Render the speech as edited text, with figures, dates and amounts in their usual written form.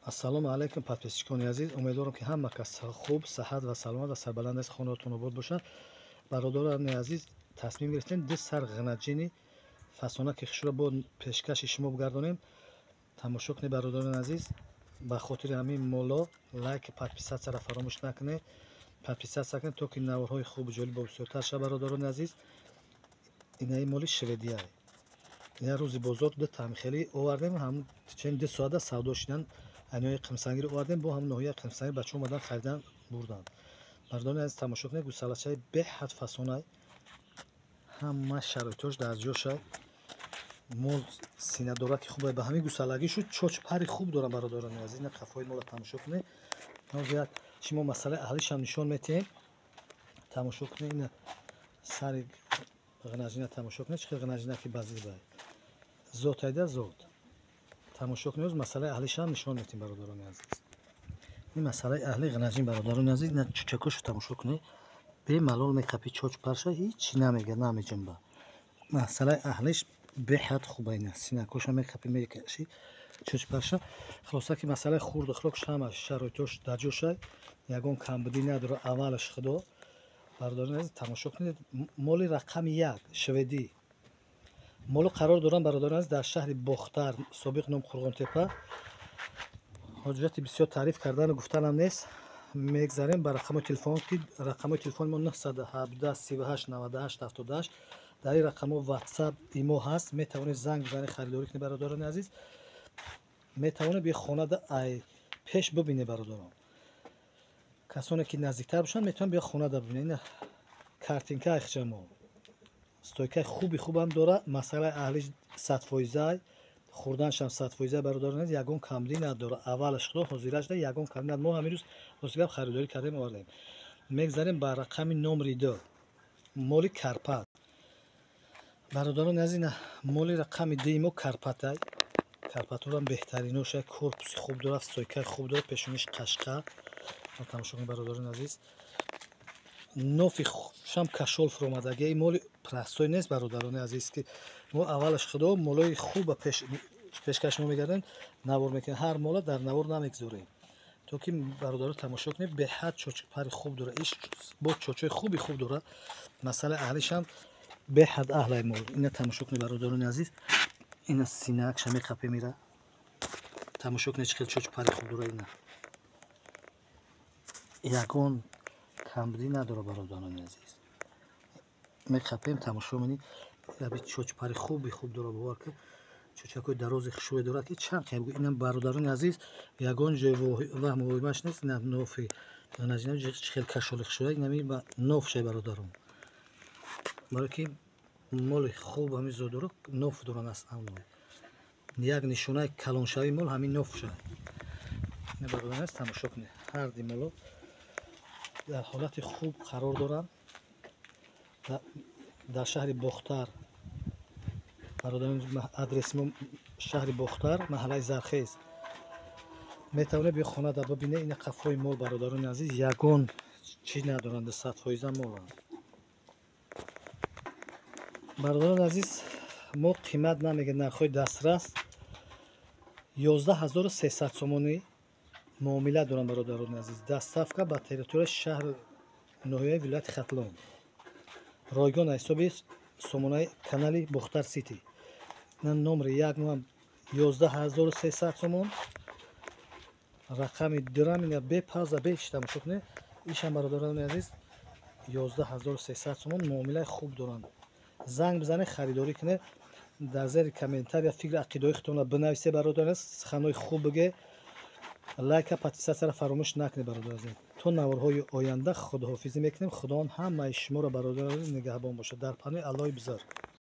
Ассалому алайкум, подписчикони азиз. Умедворам, ки ҳама кас хуб, саҳат ва саломат ва сарбаланд аст, хонаотон обод бошад. Бародарони азиз, тасмим гирифтем ду сар ғанаҷини фасонаки хушро бо пешкаши шумо бигардонем. Тамошо кунед, бародарони азиз. Ба хотири ҳамин моло лайк, подписатсияро фаромӯш накунед, подписатсия кунед, то ки наворҳои хубу ҷолиб бо бисёртар шавад. Бародарони азиз, инаи моли шведия. Ина рӯзи бозор ду тамхелӣ овардем, ҳам чен 2 соата савдо шидан. Анои қимсангиро овардем, бо ҳам ноҳияи Қимсангир бачаҳо омадан, харидан бурданд. Мардони азиз, тамошо кунед, гусалачаи беҳад фасонай, ҳама шароитош дар ҷошай. Мол синадораки хуб, ба ҳамин гусалагӣ шуд, чоч пари хуб дорам. Бародарони азиз, ина қафои мола тамошо кунед. Ҳозир як шумо масъалаи аҳлишам нишон метиҳем. Тамошо кунед, ина сари ғанажина тамошо кунед, чӣ хел ғанажина ки базирбай зотайда зот. Тамошо кунед, масъалаи аҳлишам нишон метиҳем. Бародарони азиз, ин масъалаи аҳли ғанаҷин. Бародарони азиз, ина чучакошо тамошо кунед, бемалол мекапи, чоч парша ҳичи намега, намеҷунба. Масъалаи аҳлиш беҳад хуба. Ина синакоша мекапи, мекаши, чоч парша. Хулоса, ки масъалаи хурду хӯрокш ҳама шароитош дар ҷошай, ягон камбудӣ надора, аввалаш худо. Бародарони азиз, тамошо кунед, моли рақами як шведӣ. Моло қарор дорам, бародарони азиз, дар шаҳри Бохтар, собиқ ном Қурғонтепа. Ҳоҷати бисёр таъриф кардану гуфтанам нест. Мегзарем ба рақамҳои телефон, ки рақамҳои телефони мо 917 38 98 78. Дар ин рақамҳо Ватсап, Имо ҳаст, метавонед занг бизанед, харидорӣ кунед. Бародарони азиз, метавонед би хонада ай пеш бибинед. Бародарон, касоне ки наздиктар бошанд, метавонанд биё хонада бибинед. Ина картинка айхчамо, стойкаи хуби хубам дора. Масъалаи аҳлиш 100%-ай, хӯрданашам 100%. Бародарон азиз, ягон камбудӣ надора, аввалаш худо, ҳозирашда ягон камбудӣ надора. Мо ҳамин рӯз, рости гап, харидорӣ кардем, овардем. Мегзарем ба рақами номери ду, моли Карпат. Бародарони азиз, моли рақами дуи мо Карпатай. Карпаторам беҳтариноша, корпуси хуб дорад, стойкаи хуб дорад, пешониш қашқа. Тамошо кунед, бародарони азиз, нофи шам кашол фуромадагӣ. Ин моли простой нест, бародарони азиз, ки мо аввалаш худо молои хуба пешкаш мо мегардем, навор мекунем. Ҳар мола дар навор намегзорем, то ки бародаро тамошо кунед. Беҳад чочпари хуб дорад, иш бо чочои хуби хуб дорад. Масъалаи аҳлишам беҳад аҳлай мол. Ина тамошо кунед, бародарони азиз, ина синаакша меқапе, мера тамошо кунед, чӣ хел чочпари хуб дорад. Ина ягон камбудӣ надорад. Бародарони азиз, меқапем, тамошо менӣ, чочпари хуби хуб дорад. Бовар кун, чочакҳои дарози хушрӯе дорад, ки чанд қиям. Инам, бародарони азиз, ягон ҷои ваҳму воҳимаш нест. Ина нофи чӣ хел кашоли хушрӯя, инами нофшай, бародарон, барое ки моли хуб ҳамин зодоро ноф доранд. Аслан як нишонаи калоншавии мол ҳамин нофша. Бародарон азиз, тамошо кунед, ҳарди моло дар ҳолати хуб қарор доранд дар шаҳри Бохтар. Бародарон, адреси мо шаҳри Бохтар, маҳаллаи Зархез. Метавонед биё хонада бибинед. Ина қафои мол, бародарони азиз, ягон чиз надоранд, 100% моланд. Бародарони азиз, мо қимат намегӯем, нархҳои дастрас, 11 300 сомонӣ муомила дорам. Бародарони азиз, доставка ба территорияи шаҳр, ноҳияи вилояти Хатлон ройгон, ҳисоби сомонаи канали Бохтар Сити. Номери як моам 11 300 сомон, рақами дурам ина бепауза беш тамошо кунед. Ишам, бародарони азиз, 11 300 сомон, муомилаи хуб доранд. Занг бизанед, харидорӣ кунед. Дар зери комментария фикри ақидаҳои худтонро бинависед. Бародарон, суханҳои хуб бигӯед, лайка, подписатсияро фаромӯш накунед. Бародарон, то наворҳои оянда худоҳофизӣ мекунем. Худованд ҳамаи шуморо, бародарон, нигаҳбон бошад. Дар паноҳи Аллоҳи бузург.